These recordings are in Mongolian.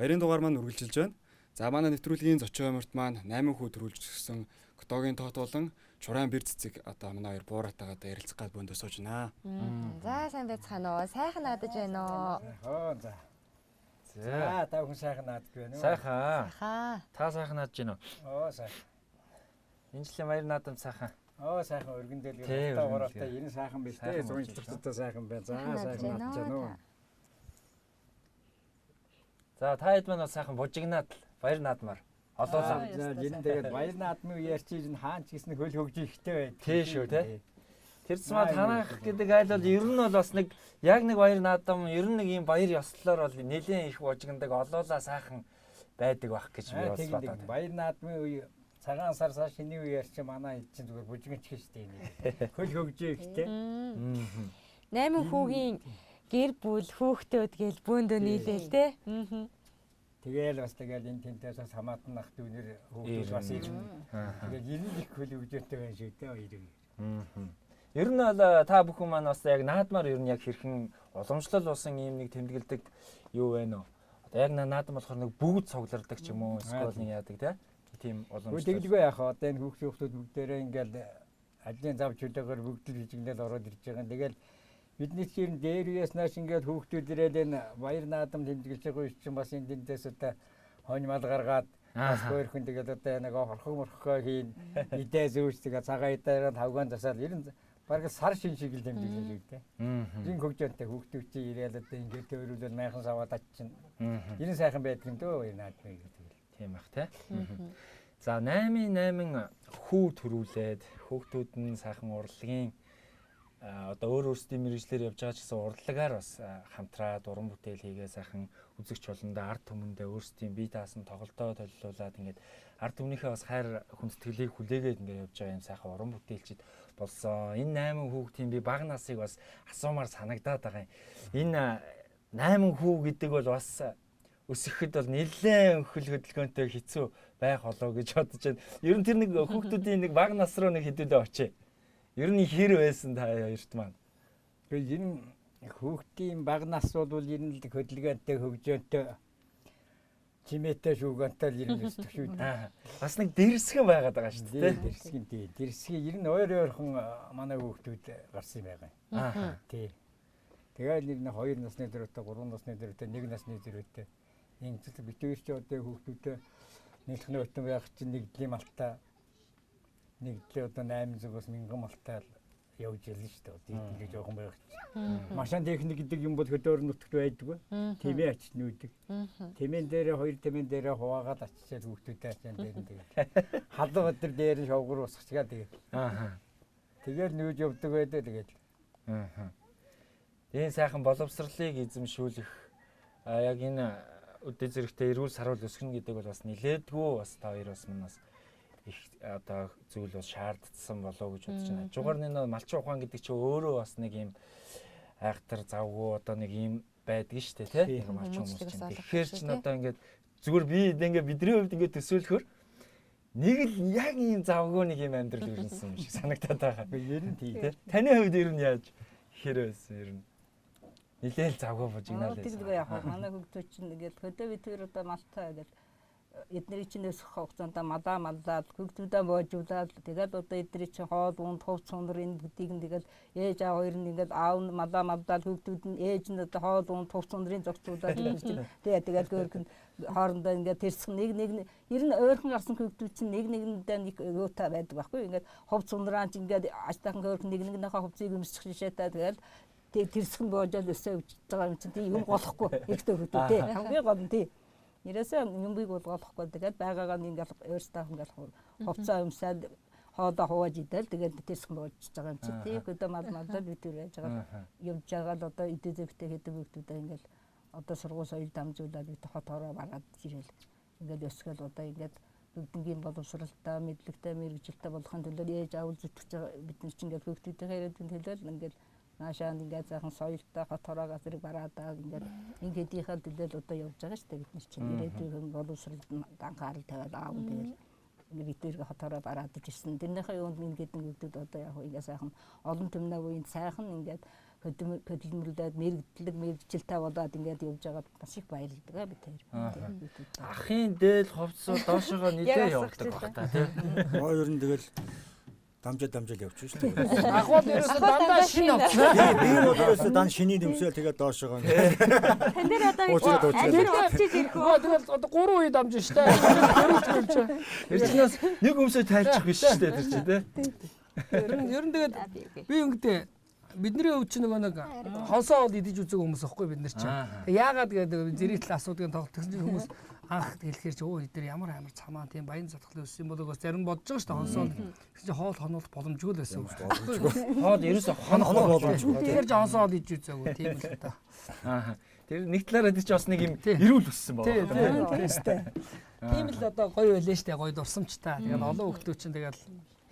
Баярын дугаар маань үргэлжилж байна. За манай нэвтрүүлгийн зочин өмөрт маань 8 хүү төрүүлж өсгсөн Готогийн тоот болон Чурайн бэр цэцэг одоо манай хоёр бууратайгаа одоо ярилцах гад бөөндөө сууж байна. За сайн байцгаана уу? Сайхан наадаж байна уу? Хоо за. За та бүхэн сайхан наадаж байна уу? Сайхан. Сайхан. Та сайхан наадаж байна уу? Оо сайхан. Энэ жилийн баяр наадам сайхан. Оо сайхан өргөн дэлгэр 3 гуравтай 90 сайхан биш үү? 100 жилдээ сайхан байна. За сайхан наадаж байна уу? За та хэд маань бас сайхан бужигнаад л баяр наадмаар олоолаа. За энэ тэгээд баяр наадмын үеэр чи энэ хаан ч гэсэн хөл хөгжих ихтэй байд. Тий шүү те. Тэр зам танах гэдэг айл бол ер нь бол бас нэг яг нэг баяр наадам ер нь нэг юм баяр ёслолоор бол нэлээд их бужигнадаг олоолаа сайхан байдаг байх гэж би бас бодоод. Баяр наадмын үе цагаан сар сар шиний үеэр чи манай хэд чинь зүгээр бужигначих шүү дээ. Хөл хөгжих ихтэй. 8 хүүгийн гэр бүл хүүхдүүд гээл бөөндөө нийлээл те. Тэгээл бас тэгэл энэ тэнтээс бас хамаатан ах дүүнэр хүүхдүүд бас ирнэ. Тэгэл ер нь их хөл хөгжөөтэй байна шүү дээ хоёр. Ер нь бол та бүхэн маань бас яг наадмаар ер нь яг хэрхэн уламжлал болсон ийм нэг тэмдэглэдэг юу вэ нөө? Одоо яг наадам болохоор нэг бүгд цуглардаг ч юм уу, эсвэл нэг яадаг те. Тийм уламжлал. Тэгэлгүй яах вэ? Одоо энэ хүүхдүүд бүгдээрээ ингээл ажлын зав чөлөөгөөр бүгд л хижигнэл ороод ирж байгаа. Тэгэл бидний чинь дээр үеэс нааш ингээд хүүхдүүд ирээл энэ баяр наадам тэмдэглэж байгаа үе чинь бас энэ тэндээс одоо хонь мал гаргаад бас хөөрхөн тэгээд одоо нэг хорхог морхогоо хийн идээ зүүж тэгээд цагаан идээр тавгаан засаал ер нь бараг сар шин шиг л тэмдэглэж шүү дээ. Энэ хөгжөөнтэй хүүхдүүд чинь ирээл одоо ингээд төөрүүлэл майхан саваад ачин. Ер нь сайхан байдаг юм дөө энэ наадмыг тэгэл. Тийм бах те. За 8-8 хүү төрүүлээд хүүхдүүд нь сайхан урлагийн одоо өөр өөрсдийн мэргэжлээр явж байгаа ч гэсэн урлагаар бас хамтраад уран бүтээл хийгээ сайхан үзэгч болондоо ард түмэндээ өөрсдийн бие даасан тоглолтоо толилуулад ингээд ард түмнийхээ бас хайр хүндэтгэлийг хүлээгээд ингээд явж байгаа юм сайхан уран бүтээлчд болсон. Энэ 8 хүүхдийн би бага насыг бас асуумаар санагдаад байгаа юм. Энэ 8 хүү гэдэг бол бас өсөөхөд бол нэлээд хөл хөдөлгөөнтэй хэцүү байх болоо гэж бодож байна. Ер нь тэр нэг хүүхдүүдийн нэг бага нас руу нэг хэдүүлээ очие. Ер нь хэр байсан та хоёрт маань? Гэхдээ ер нь хүүхдийн бага нас бол ер нь л хөдөлгөөнтэй хөгжөөнтэй чимээтэй шүүгэнтэй л ер нь өсдөг шүү дээ. Бас нэг дэрсгэн байгаад байгаа шүү дээ. Дэрсгэн тий. Дэрсгийг ер нь ойр ойрхон манай хүүхдүүд гарсан юм байгаа. Тий. Тэгээд нэр нь 2 насны дөрөвтэй, 3 насны дөрөвтэй, 1 насны дөрөвтэй. Ингэсэн битүүр чи одоо хүүхдүүдээ нийлхний өтөн байх чинь нэгдлийн малтаа нэгдлээ одоо 800-аас 1000 малтай явж ялна шүү дээ. Одоо ингэ жоохон байх чинь. Машин техник гэдэг юм бол хөдөөр нутагт байдгүй. Тэмээ ачиж нүүдэг. Тэмээн дээрээ хоёр тэмээн дээрээ хуваагаад ачичаад хүүхдүүдээ ачаан дээр нь тэгээд халуун өдөр дээр нь шовгор усгачгаа тэгээд. Тэгээд нүүж явдаг байдаг тэгээд. Энэ сайхан боловсролыг эзэмшүүлэх яг энэ өдөө зэрэгтэй эрүүл саруул өсгөнө гэдэг бол бас нилээдгүй бас та хоёр бас мань бас их одоо зүйл бас шаардсан болоо гэж бодож байна. Хажуугаар нь малчин ухаан гэдэг чинь өөрөө бас нэг юм айхтар завгүй одоо нэг юм байдаг шүү дээ тий. Нэг малчин хүмүүс чинь. Тэгэхээр чинь одоо ингээд зүгээр би ингээд бидний хувьд ингээд төсөөлөхөр нэг л яг ийм завгүй нэг юм амьдрал өрнөсөн юм шиг санагдаад байгаа. Ер нь тий. Таны хувьд ер нь яаж хэр байсан ер нь? Нилээл завгүй бужигнаал байсан. Тэгдэг яг манай хүүхдүүд чинь ингээд хөдөө би тэр одоо малтай гэдэг эдний чинь өсөх хугацаанд малаа маллаад хүүхдүүдээ боожуулаад тэгээд одоо эдний чинь хоол унд хувц сунар энэ бүгдийг нь тэгэл ээж аав хоёр нь ингээл аав нь малаа маллаад хүүхдүүд нь ээж нь одоо хоол унд хувц сунрын зохицуулаад эдний чинь тэгээд хөөрхөн хоорондоо ингээд тэрсэх нэг нэг ер нь ойрхон гарсан хүүхдүүд чинь нэг нэгэндээ нэг юутай байдаг байхгүй ингээд хувц сунраа чинь ингээд ач тахын хөөрхөн нэг нэгнийхээ хувцыг өмсөх жишээтэй тэгэл тэрсэх нь боожоод өсөө өгч байгаа юм чинь тийм юм голохгүй ихтэй хүүхдүүд тий хамгийн гол нь тий. Нэрээсээ юмбыг бол голохгүй тэгээд байгаагаа нь ингээл өөрсдөө ингээл хувцаа өмсөөд хоолоо хувааж идэл тэгээд тэрсхэн боожж байгаа юм чи тий. Хөдөө мал малдаа бид түр байж байгаа явж байгаа л одоо идэв зэгтэй хэдэг хүүхдүүдээ ингээл одоо сургууль соёл дамжуулаад бид хот хороо бараад ирэл ингээл өсгөл одоо ингээд бүгднгийн боловсралтай мэдлэгтэй мэргэжилтэй болохын төлөө ээж аав зүтгэж байгаа бид нар чинь ингээд хүүхдүүдийнхээ ирээдүйн төлөө л ингээд наашаа ингээд сайхан соёлтой хот хороогоо зэрэг бараадаа ингээд ингэдийнхээ төлөө л одоо явж байгаа шүү дээ бид нар чинь ирээдүйн боловсролд анхаарал тавиад аав тэгэл ингээд бид хот хороо бараад ирсэн. Тэрнийхээ юунд ингээд хүүхдүүд одоо яг ингээд сайхан олон түмнээ үеийн сайхан ингээд Хөдөлмөрлөөд мэрэгдлэг мэрэгжилтэй болоод ингээд явж байгаад бас их баярлдаг би тэр. Ахын дээл хувцсуу доошогоо нилээ явдаг бах та тий. Моо ер нь тэгэл дамжаа явчих шүү дээ. Ах бол ерөөсөө дандаа шинэ авчихсан. Би бол ерөөсөө дан шиний нэмсэл тэгээд доошогоо. Тан дээр одоо аль очиж ирэх үү? Тэгэл одоо 3 үе дамжин шүү дээ. Дөрөв чинь. Тэр чинь бас нэг өмсөө тайлчих биш шүү дээ тэр чинь тий. Ер нь тэгээд би ингэдэ бидний хувьд чинь нөгөө нэг хонсоо бол идэж үзег хүмүүс аахгүй бид нар чинь. Яагаад гэдэг зэрэг тал асуудгийн тоглолт тэгсэн чинь хүмүүс анх хэлэхээр чи өө эдгээр ямар амар цамаа тийм баян задхал өссөн юм болоо зарим бодож байгаа шүү дээ хонсоо. Тэгсэн чинь хоол хонуулах боломжгүй л байсан. Хоол ерөөсөө хонох боломжгүй. Тэгэхээр чи хонсоо хоол идэж үзээгүй тийм л та. Аа. Тэр нэг талаараа тэр чи бас нэг юм эрүүл өссөн байна. Тийм шүү дээ. Тийм л одоо гоё байлээ шүү дээ гоё дурсамжтай. Тэгээд олон хүмүүс чинь тэгэл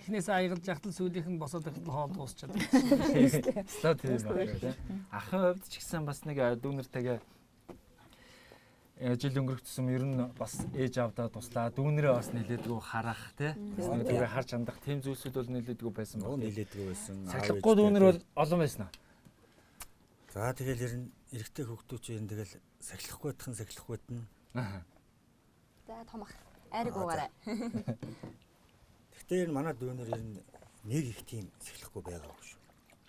эхнээсээ аягалж яхад л сүүлийнх нь босоод ирэхэд хоол дуусчихад. Слаа тийм байна тийм. Ахын хувьд ч гэсэн бас нэг дүүнэртэйгээ жил өнгөрөх тусам ер нь бас ээж аавдаа туслаа дүүнэрээ бас нилээдгүү харах тий. Дүүнэрээ харж хандах тийм зүйлсүүд бол нилээдгүү байсан байна. Нилээдгүү байсан. Сахилахгүй дүүнэр бол олон байсан аа. За тэгэл ер нь эрэгтэй хүүхдүүд чинь ер нь тэгэл сахилахгүй тхан сахилахгүй тэн. Аа. За томах айраг уугаарай. Гэхдээ энэ манай дүүнер ер нь нэг их тийм сахилахгүй байгаагүй шүү.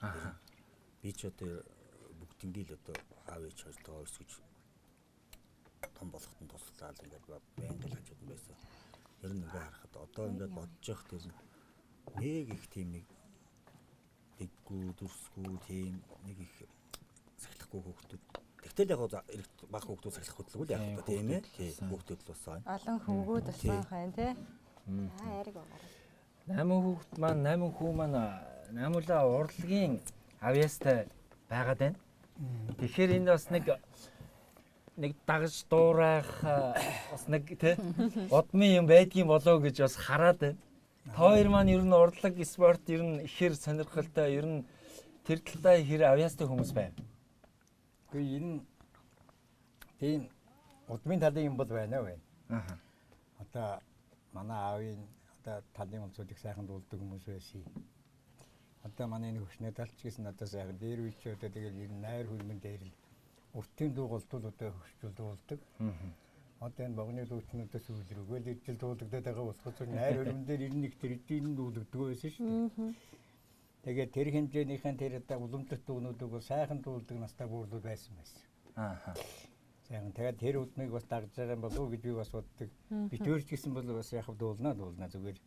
Аа. Би ч одоо бүгднийг л одоо аав ээж хоёртойгоо өсгөж том болоход нь туслаад ингээд байнга л хажууд нь байсан. Ер нь ингээ харахад одоо ингээд бодож явах тэр нэг их тийм нэг дэггүй дүрсгүй тийм нэг их сахилахгүй хүүхдүүд. Тэгтэл яг баг хүүхдүүд сахилах хөдөлгөөн л яг та тийм ээ. Тийм хүүхдүүд л болсон. Олон хөвгүүд болсон хайн тий. Аа айраг уугаарай. 8 хүүхд маань 8 хүү маань намуулаа урлагийн авьяастай байгаад байна. Тэгэхээр энэ бас нэг дагаж дуурайх бас нэг тий удмын юм байдгийн болоо гэж бас хараад байна. Та хоёр маань ер нь урлаг спорт ер нь ихээр сонирхолтой ер нь тэр талдаа хэр авьяастай хүмүүс байв. Үгүй энэ тийм удмын талын юм бол байна вэ? Аа. Одоо манай аавын одоо талын улсууд их сайхан дуулдаг хүмүүс байсан. Одоо манай энэ хөвчнөө талч гэсэн одоо сайхан дээр үе чи одоо тэгэл ер нь найр хөрмөн дээр л уртын дуу голтол одоо хөвчл дуулдаг. Одоо энэ богны дүүтнүүдээс үйл рүүгээл ижил дуулагдаад байгаа болохоор найр хөрмөн дээр 91 тэр эдийн дуулагддаг байсан шүү дээ. Тэгээд тэр хэмжээнийхэн тэр одоо уламжлалт дуунуудыг бол сайхан дуулдаг настай буурлууд байсан байсан. Аа. Сайхан тэгээд тэр удмыг бас дагж байгаа юм болов уу гэж би бас боддог. Битүүрч гэсэн бол бас яг дуулнаа зүгээр.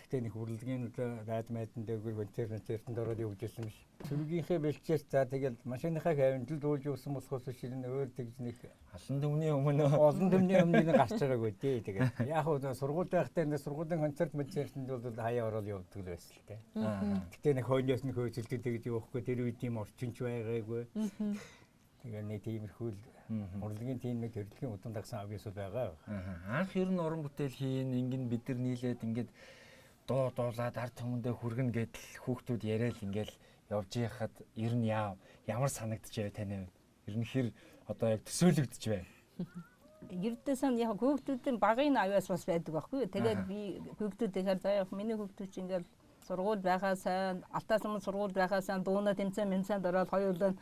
Гэхдээ нэг урлагийн одоо рад майдан дээгүүр концертэнд ороод явж байсан биш. Цүргийнхээ бэлчээс за тэгэл машиныхаа хавьнд л дуулж явсан болохоос биш энэ өөр тэгж нэг олон түмний өмнө олон түмний өмнө гарч байгаагүй дээ. Тэгээд яг хөө сургууль байхдаа энэ сургуулийн концерт концертэнд бол хаяа ороод явдаг л байсан л дээ. Гэхдээ нэг хойноос нь хөөцөлдөг тэгж явахгүй тэр үед тийм орчин ч байгаагүй. Тэгээ нэг тиймэрхүү л урлагийн тийм нэг төрөлхийн удам дагсан авьяас бол байгаа. Анх ер нь уран бүтээл хийн ингэн бид нар нийлээд ингээд дуу дуулаад ард түмэндээ хүргэнэ гэдэл хүүхдүүд яриад ингээл явж яхад ер нь ямар санагдчихэв таны? Ер нь хэр одоо яг төсөөлөгдөж байв? Ердөөс нь яг хүүхдүүдийн багын авьяас бас байдаг байхгүй. Тэгээд би хүүхдүүд ихээр за яг миний хүүхдүүд чинь ингээл сургууль байхаасаа алтаас өмнө сургууль байхаасаа дууна тэмцээн мэмцээнд ороод хоёулаа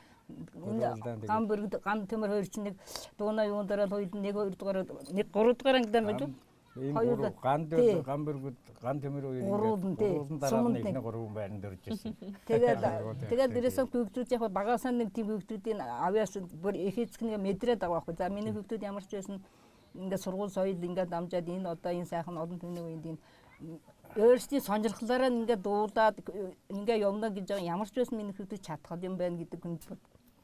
гам бүргэд гам төмөр хоёр чинь нэг дууна юунд ороод хоёул нэг хоёр дугаар нэг гурав дугаар ангидаа байж Энэ гурав ган дээр гам бүргэд ган төмөр хоёр ингээд гурван дараа нь нэг гурван байранд орж ирсэн. Тэгээд дээрээс хүүхдүүд яг багасаа нэг тийм хүүхдүүдийн авьяас бүр их эцэг нэг мэдрээд байгаа байхгүй. За миний хүүхдүүд ямар ч байсан ингээд сургууль соёл ингээд дамжаад энэ одоо энэ сайхан олон түмний үеинд энэ өөрсдийн сонирхлоороо ингээд дуулаад ингээд явна гэж байгаа ямар ч байсан миний хүүхдүүд чадхал юм байна гэдэг хүн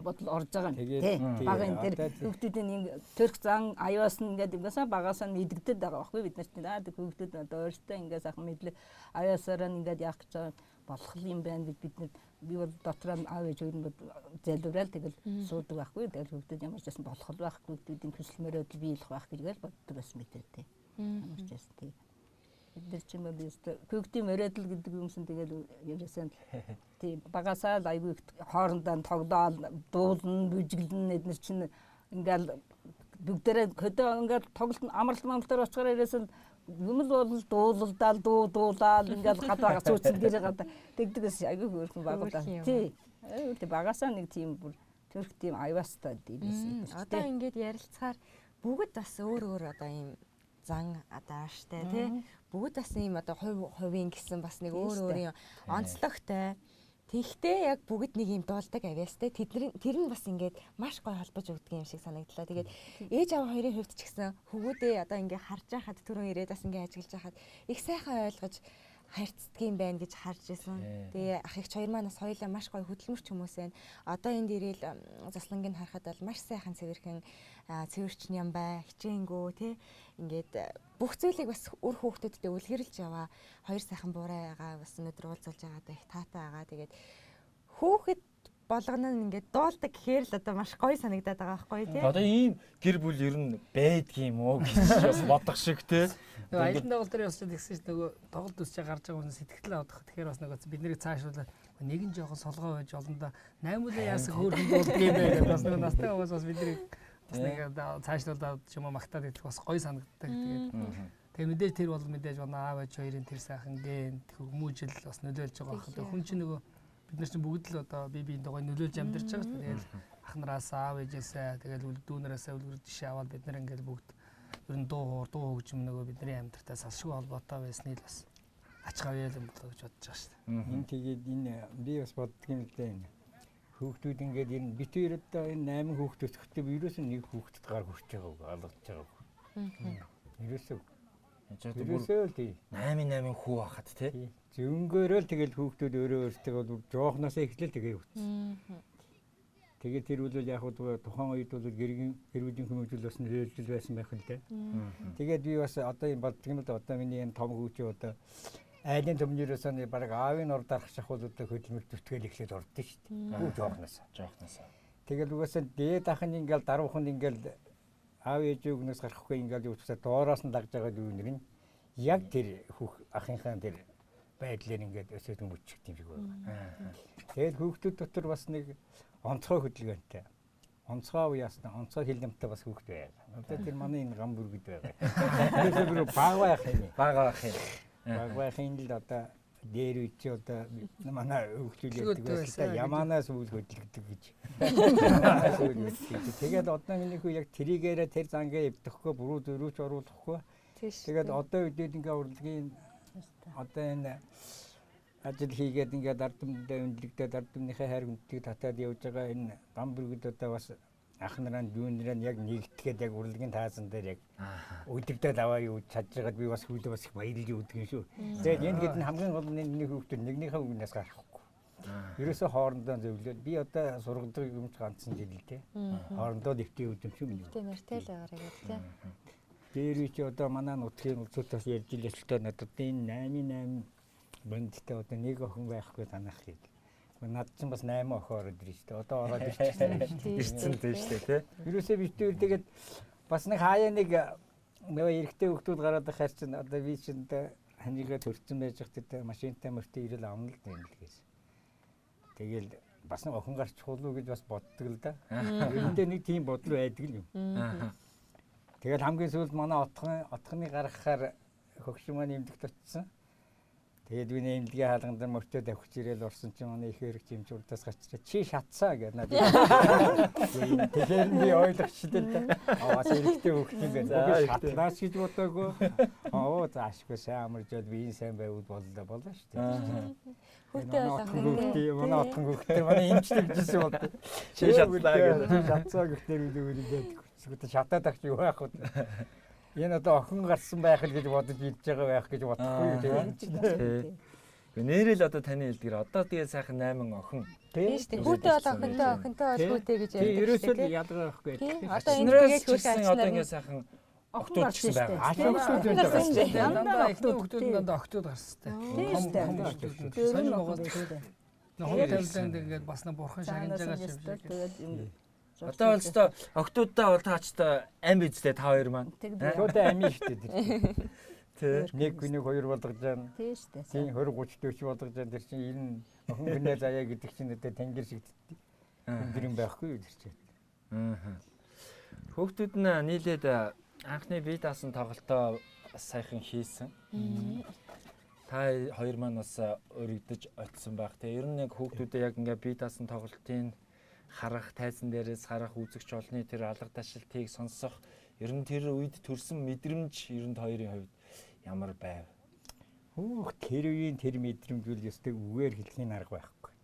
бодол орж байгаа юм тий. Багын тэр хүүхдүүдийн нэг төрх зан аюус нь ингээд угаасаа багасаа мэдэгдэд байгаа байхгүй бид нарт. Аа хүүхдүүд одоо өөрсдөө ингээд сайхан мэдлэг аюусаараа ингээд яах гэж байгаа болох юм байна гэж бид нар би бол дотроо аав ээж хоёр нь залбираал тэгэл суудаг байхгүй. Тэгэл хүүхдүүд ямар ч байсан болох л байх хүүхдүүдийн хүсэл мөрөөдөл биелэх байх гэж боддог байсан мэт тий. Ямар ч байсан тий. Бид нар ч юм бол ёстой хүүхдийн мөрөөдөл гэдэг юмсан тэгэл ерөөсөн тий багасаа л айгүй хоорондоо тоглоал дуулна бүжиглэн эднэр чинь ингээл бүгдээрээ хөдөө ингээл тоглолт амралт мамралтаар очихоор ерөөсөн юм л бол дуулалдаал дуу дуулаал ингээл гадаа сүүцэн дээр гадаа тэгдэг гэсэн айгүй хөөрхөн багуудаа тий. Тэг багасаа нэг тийм бүр төрх тийм аюултай дийсэн. Одоо ингээд ярилцахаар бүгд бас өөр өөр одоо ийм зан адааштай тий. Бүгд бас ийм одоо хувийн гэсэн бас нэг өөр өөрийн онцлогтой. Тэгэхдээ яг бүгд нэг юм дуулдаг авьяастай. Тэдний тэр нь бас ингээд маш гой холбож өгдөг юм шиг санагдлаа. Тэгээд ээж аав хоёрын хувьд ч гэсэн хөвгүүдээ одоо ингээд харж байхад түрүүн ирээд бас ингээд ажиглаж байхад их сайхан ойлгож харьцдаг юм байна гэж харж исэн. Тэгээ ах эгч хоёр маань бас хоёулаа маш гоё хөдөлмөрч хүмүүс байна. Одоо энд ирээл заслангийг харахад бол маш сайхан цэвэрхэн цэвэрчин юм бай, хичээнгүү тий. Ингээд бүх зүйлийг бас үр хүүхдүүдтэй үлгэрэлж яваа. Хоёр сайхан буурайгаа бас өнөөдөр уулзуулж байгаадаа их таатай байгаа. Тэгээд хүүхэд болгоно нь ингээд дуулдаг гэхээр л одоо маш гоё санагдаад байгаа байхгүй тий. Одоо ийм гэр бүл ер нь байдгийм үү гэж бас бодох шиг тий. Нөгөө аялан тоглолт дээр бас тэгсэн чинь нөгөө тоглолт үсчээ гарч байгаа хүн сэтгэлээ авах. Тэгэхээр бас нөгөө бид нарыг цаашруулаад нэг нь жоохон солгоо байж олондоо наймуулаа яасан хөөрхөн дуулдаг юм бэ гэдэг бас нөгөө настай хүмүүс бас бид нарыг бас нэг цаашлуулаад ч юм уу магтаад идэх бас гоё санагддаг. Тэгээд мэдээж тэр бол мэдээж манай аав ээж хоёрын тэр сайхан ген хүмүүжил бас нөлөөлж байгаа байх. Хүн чинь нөгөө бид нар чинь бүгд л одоо бие биеийн дугуй нөлөөлж амьдарч байгаа шүү дээ. Тэгэл ах нараасаа, аав ээжээсээ, тэгэл дүүнэрээсээ үлгэр жишээ аваад бид нар ингээл бүгд ер нь дуу хуур, дуу хөгжим нөгөө бидний амьдралтай салшгүй холбоотой байсны л бас ач гавьяа юм болоо гэж бодож байгаа шүү дээ. Энэ тэгээд энэ би бас боддөг юм л дээ энэ. Хүүхдүүд ингээд энэ бит хоёр одоо энэ 8 хүүхд өсөхдөө ерөөсөн нэг хүүхдэд гар хүрч байгааг алгаж байгааг. Ерөөсөө ерөөсөө л тий. 8 хүү байхад тий. Зөнгөөрөө л тэгэл хүүхдүүд өөрөө өөртөө бол жоохноосоо эхлээл тэгээ явчихсан. Тэгээд тэр үл яг хөө тухайн үед бол гэргийн гэрүүдийн хүмүүжил бас нөлөөлөл байсан байх л дээ. Тэгээд би бас одоо юм боддог юм л одоо миний энэ том хүүчээ одоо айлын төмнөрөөс нь баг аавын ор дарах шахуул одоо хөдөлмөр зүтгэл эхлээд ордсон шүү дээ. Хүү жоохноос. Жоохноос. Тэгэл угаасаа дээд ах нь ингээл даруухан ингээл аав ээжийн үгнээс гарахгүй ингээл юуцсаа доороос нь дагж байгаа дүүнэр нь яг тэр хүүх ахынхаа тэр байдлаар ингээд өсөд мөччих юм шиг байна. Тэгээд хүүхдүүд дотор бас нэг онцгой хөдөлгөөнтэй. Онцгой уяасна, онцгой хил нэмтэй бас хүүхд байгаа. Одоо тэр манай энэ гам бүргэд байгаа. Тэрээс бүр баг байх юм. Баг байх юм. Баг байх юм л одоо дээр үе чи одоо манай хүүхдүүд ярьдаг байсан та яманаас үйл хөдлөгдөг гэж. Тэгээд одоо миний хүү яг тэрийгээрээ тэр зангаа эвдэхгүй, буруу зөрүүч оруулахгүй. Тэгээд одоо үедээ ингээ урлагийн одоо энэ ажил хийгээд ингээд ард түмэндээ өндөрлөгдөөд ард түмнийхээ хайр хүндийг татаад явж байгаа энэ гам бүргэд одоо бас ах нараа дүүн нараа яг нэгтгээд яг урлагийн таазан дээр яг өдөрдөө даваа юу чадж байгаад би бас хөлөө бас их баярлж өгдөг юм шүү. Тэгээд энэ хэд нь хамгийн гол нь миний хүүхдүүд нэгнийхээ үгнээс гарахгүй. Ерөөсөө хоорондоо зөвлөөд би одоо сургадаг юм ч ганцхан жил л дээ. Хоорондоо дэвтээ өгдөг юм шүү миний. Тийм нэртэй л байгаарай гэдэг тийм. Дээр үе чи одоо манай нутгийн улсууд бас ярьж илээ л тоо надад энэ 8 8 бондтой одоо нэг охин байхгүй танах гээд. Над чинь бас 8 охин ороод ирж шүү дээ. Одоо ороод ирчихсэн. Ирсэн дээ шүү дээ тий. Ерөөсөө би тэр тэгээд бас нэг хаяа нэг нөгөө эрэгтэй хүүхдүүд гараад байхаар чинь одоо би чинь ханигаа төрсөн байж байхдаа машинтай мөртөө ирэл авна л дээ юм л гэсэн. Тэгэл бас нэг охин гарчих болов уу гэж бас боддог л да. Ерөндөө нэг тийм бодол байдаг л юм. Тэгэл хамгийн сүүлд манай отхны гаргахаар хөгшин маань эмнэлэгт очсон. Тэгээд би эмнэлгийн хаалган дээр мөртөө давхиж ирээл орсон чинь манай их хэрэг чимч урдаас гачраа чи шатсаа гэдэг надад. Тэгэхээр би ойлгочихлоо л да. Аа бас эрэгтэй хөгт юм байна. Би шатлаач гэж бодоагүй. Оо за ашгүй сайн амаржаад би энэ сайн байвал боллоо болоо шүү дээ. Хүүхдээ болгох. Манай отхон хөгтөө манай эмч тэгжсэн бод. Чи шатлаа гэдэг. Шатсаа гэхтэр үл үл гэдэг. Шатаад ах чи юу яах вэ? Энэ одоо охин гарсан байх л гэж бодож идж байгаа байх гэж бодохгүй тийм. Гэхдээ нэрэл одоо таны хэлдгэр одоо тэгээ сайхан 8 охин. Тийм шүү дээ. Хүүтэй бол охинтой, охинтой бол хүүтэй гэж ярьдаг. Тийм ерөөсөө л ялгаа байхгүй. Одоо энэ тэгээд хүүтэй ачнаар одоо ингээ сайхан охтууд гэсэн байгаа. Охтууд гарсан. Дандаа эхний хүүхдүүд нь дандаа охтууд гарсан тийм. Тийм шүү дээ. Сонир могоод хоёр тавиланд ингээд бас нэг бурхан шагнаж байгаа юм шиг. Одоо бол өстой октоудаа бол таачтай ам биз дээ та хоёр маань. Шууд ами шүү дээ тэр чинь. Тэ. Нэг хүнийг хоёр болгож жаана. Тийм шүү дээ. Тийм 20 30 40 болгож жаана тэр чинь 90 охин гинэ заяа гэдэг чинь одоо тэнгэр шиг өндөр юм байхгүй юу тэр чинь. Аа. Хүүхдүүд нь нийлээд анхны бие даасан тоглолтоо бас сайхан хийсэн. Та хоёр маань бас өргөдөж очисон байх. Тэгээ ер нь яг хүүхдүүдээ яг ингээ бие даасан тоглолтын харах, тайзан дээрээс харах, үзэгч олны тэр алга ташилтыг сонсох, ер нь тэр үед төрсэн мэдрэмж ер нь хоёрын хувьд ямар байв? Хөөх тэр үеийн тэр мэдрэмж үл ёстой үгээр хэлхийн арга байхгүй.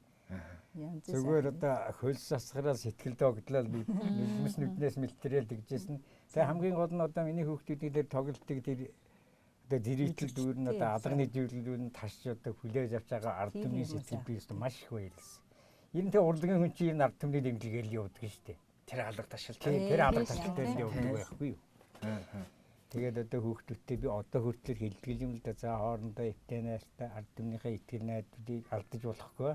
Зүгээр одоо хөлс асгараа сэтгэл догдлол нүдмэс нүднээс мэлтрээл тэгжсэн. Тэгээ хамгийн гол нь одоо миний хүүхдүүдийн тэр тоглолтыг тэр одоо дэрэгдэл дүүр нь одоо алганы дүүрлүүд нь ташж одоо хүлээж авч байгаа ард түмний сэтгэл би ёстой маш их баярлсан. Ер нь тэр урлагийн хүн чинь ард түмний дэмжлэгээр л явдаг шүү дээ. Тэр алга ташил тэр алга ташилтаар л явдаг байхгүй юу? Тэгээд одоо хүүхдүүдтэй би одоо хүртэл хэлдэг юм л да. За хоорондоо ивтэй найртай ард түмнийхээ итгэл найдварыг алдаж болохгүй.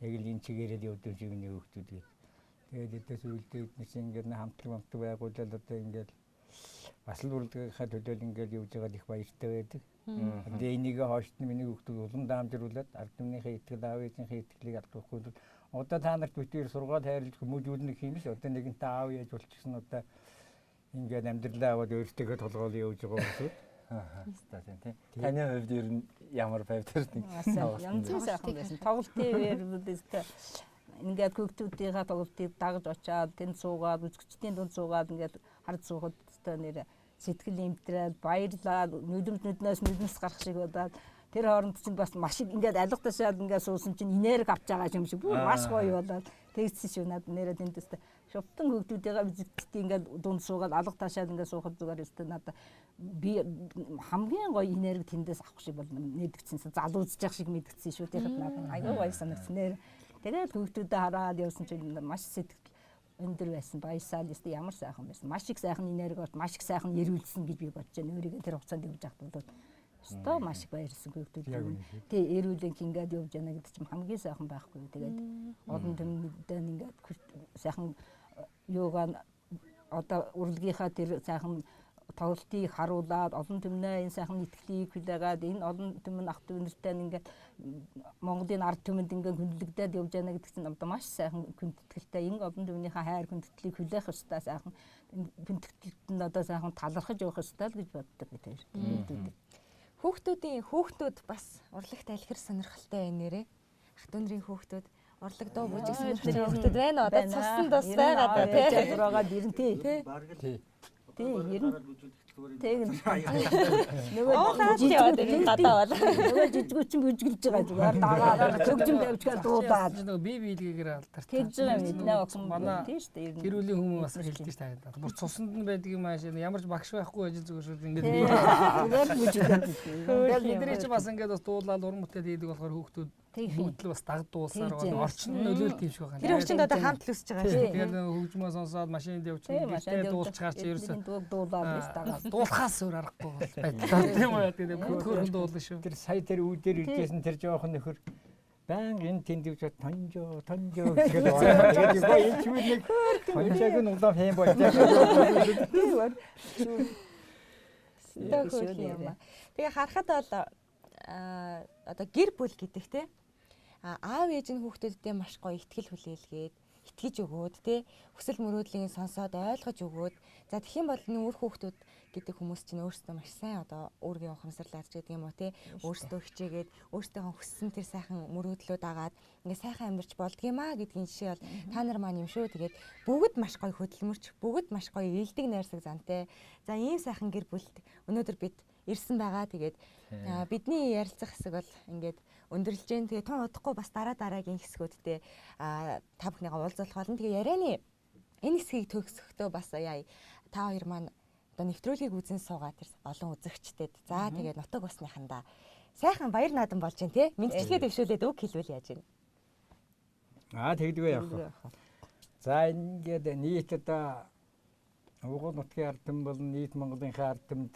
Яг л энэ чигээрээ л явдаг шиг миний хүүхдүүд гээд. Тэгээд одоо сүүлдээ эднес ингээд хамтлаг байгуулаад одоо ингээд бас л урлагийнхаа төлөөл ингээд явж байгаад их баяртай байдаг. Тэгээ энийг хойшд нь миний хүүхдүүд улам даамжруулад ард түмнийхээ итгэл, аав ээжийнхээ итгэлийг алдахгүй бол одоо та нарт битүүр сургаад хайрлаж хүмүүжүүлнэ гэх юм биш. Одоо нэгэнтээ аав ээж болчихсон одоо ингээд амьдралаа аваад өөртөөхөө толгоол явж байгаа хүмүүс. Аа тийм тийм. Таны хувьд ер нь ямар байв тэр нэг янз бүрийн сайхан байсан. Тоглолтын үеэр бүдээстэй ингээд хүүхдүүдийнхээ тоглолтыг дагаж очиад тэнд суугаад үзэгчдийн дунд суугаад ингээд харж суухад өстой нэр сэтгэл имтрээд баярлаад нүдэмд нүднээс нүдмэс гарах шиг болоод тэр хооронд чинь бас маш их ингээд алга ташаад ингээд суусан чинь энерги авч байгаа юм шиг бүр маш гоё болоод тэгсэн шүү надад нэрээ тэнд өстой шувтан хүүхдүүдийнхээ үзэгчдийн ингээд дунд суугаад алга ташаад ингээд суухад зүгээр өстой надад би хамгийн гоё энерги тэндээс авах шиг бол нэгдсэн залуузж явах шиг мэдгдсэн шүү тэгэхэд надад айгүй гоё санагдсан нэр. Тэгээд хүүхдүүдээ хараад явсан чинь маш сэтгэл өндөр байсан. Баясаал ёстой ямар сайхан байсан. Маш их сайхан энерги орт, маш их сайхан эрүүлсэн гэж би бодож байна. Өөрийгөө тэр хугацаанд явж байхад бол ёстой маш их баярлсан хүүхдүүд. Тий, эрүүлэн ингээд явж яана гэдэг чинь хамгийн сайхан байхгүй. Тэгээд олон түмэндээ ингээд сайхан юугаа одоо урлагийнхаа тэр сайхан тоглолтыг харуулад олон түмнээ энэ сайхан итгэлийг хүлээгээд энэ олон түмэн ах дүү нартай ингээд Монголын ард түмэнд ингээд хүндлэгдээд явж яана гэдэг чинь одоо маш сайхан хүндэтгэлтэй энэ олон түмнийхээ хайр хүндэтгэлийг хүлээх ёстой сайхан хүндэтгэлд нь одоо сайхан талархаж явах ёстой л гэж боддог би тэр. Хүүхдүүдийн хүүхдүүд бас урлагт алхир сонирхолтой байна нэрээ. Ах дүү нарын хүүхдүүд урлаг дуу бүжиг сонирхолтой хүүхдүүд байна. Одоо цуссан тус байгаа даа тий. Чадвараагаа дэрэн тий. Бараг л тий, ер нь тэг нөгөө жижиг гадаа бол нөгөө жижигүүчин бүжгэлж байгаа зүгээр дагаад хөгжим тавьчихаар дуудаад нөгөө бие биелгээгээр алдартай. Тэгж байгаа юм эднээ охин манай тий шүү дээ. Гэр бүлийн хүмүүс бас хэлдэг шүү дээ. Бүр цусанд нь байдаг юм ааш ямар ч багш байхгүй ажил зүгээр шүү ингээд зүгээр бүжгэлээд. Тэгээд бидний чи бас ингээд бас дуулаад уран бүтээл хийдэг болохоор хүүхдүүд бүгд л бас дагдуулсаар байна. Орчин нь нөлөөлт юм шиг байна. Тэр орчинд одоо хамт л өсөж байгаа шүү. Тэгээд хөгжмөө сонсоод машинд явчихна. Гэртээ дуулчихаар чи ерөөсөө дуулаад биш дагаад. Дуулахаас өөр аргагүй бол байдлаа. Тийм үү? Тэгээд бүгд хөрөн дуулна шүү. Тэр сая тэр үүдээр иржсэн тэр жоохон нөхөр баян энэ тэнд явж тонжоо тонжоо гэж байна. Тэгээд юу энэ ч нэг тонжоог нь улаан фэн болж байгаа. Тийм. Тэгээ харахад бол одоо гэр бүл гэдэг те аав ээж нь хүүхдүүдтэй маш гоё итгэл хүлээлгээд итгэж өгөөд те хүсэл мөрөөдлийн сонсоод ойлгож өгөөд за тэгэх юм бол энэ үр хүүхдүүд гэдэг хүмүүс чинь өөрсдөө маш сайн одоо үүргийн ухамсарлаад ч гэдэг юм уу те өөрсдөө хичээгээд өөрсдийнхөө хүссэн тэр сайхан мөрөөдлөө дагаад ингээ сайхан амьдарч болдгиймаа гэдгийн жишээ бол та нар маань юм шүү. Тэгээд бүгд маш гоё хөдөлмөрч бүгд маш гоё ээлдэг найрсаг зантай. За ийм сайхан гэр бүлд өнөөдөр бид ирсэн байгаа. Тэгээд бидний ярилцах хэсэг бол ингээд өндөрлж जैन. Тэгээ тун удахгүй бас дараа дараагийн хэсгүүдтэй та бүхнийгээ уулзах болно. Тэгээ ярианы энэ хэсгийг төгсөхдөө бас яа та хоёр маань одоо нэвтрүүлгийг үзэн суугаа тэр олон үзэгчдэд. За тэгээ нутаг усныхандаа сайхан баяр наадам болж जैन тий. Мэдчилгээ дэвшүүлээд үг хэлвэл яаж вэ? Аа тэгдэггүй явах. За ингээд нийт одоо Угуул нутгийн ард түмэн болон нийт Монголынхаа ард түмэнд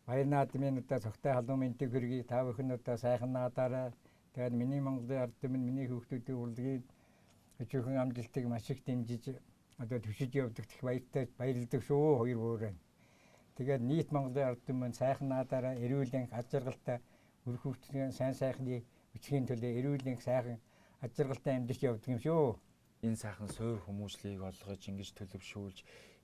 баяр наадмын одоо цогтой халуун мэндийг хүргэе. Та бүхэн одоо сайхан наадаарай. Тэгээд миний Монголын ард түмэн миний хүүхдүүдийн урлагийн өчүүхэн амжилтыг маш их дэмжиж одоо төвшиж явдаг их баяртай баярлдаг шүү хоёр бүрэн. Тэгээд нийт Монголын ард түмэн сайхан наадаарай, эрүүл энх, аз жаргалтай үр хүүхдийн сайн сайхны өчгийн төлөө эрүүл энх сайхан аз жаргалтай амьдарч явдаг юм шүү. Энэ сайхан суур хүмүүжлийг олгож ингэж төлөвшүүлж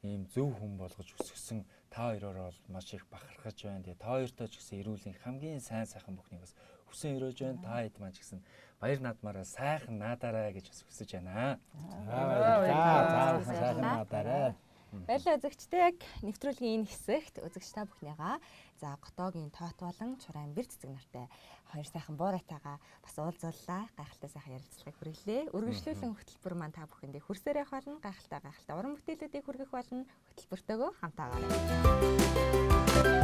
ийм зөв хүн болгож өсгсөн Та хоёроор бол маш их бахархаж байна. Тэгээ та хоёртой ч гэсэн эрүүлийн хамгийн сайн сайхан бүхнийг бас хүсэн өрөөж байна. Та хэд маань ч гэсэн баяр наадмаараа сайхан наадаарай гэж бас хүсэж байна. За за сайхан наадаарай. Баярлалаа үзэгчдээ, яг нэвтрүүлгийн энэ хэсэгт үзэгч та бүхнийгаа за Готоогийн тоот болон Чурайн бэр цэцэг нартай хоёр сайхан буурайтайгаа бас уулзууллаа. Гайхалтай сайхан ярилцлагыг хүргэлээ. Үргэлжлүүлэн хөтөлбөр маань та бүхэндээ хүрсээр явах болно. Гайхалтай гайхалтай уран бүтээлүүдийг хүргэх болно. Хөтөлбөртөөгөө хамтаагаарай.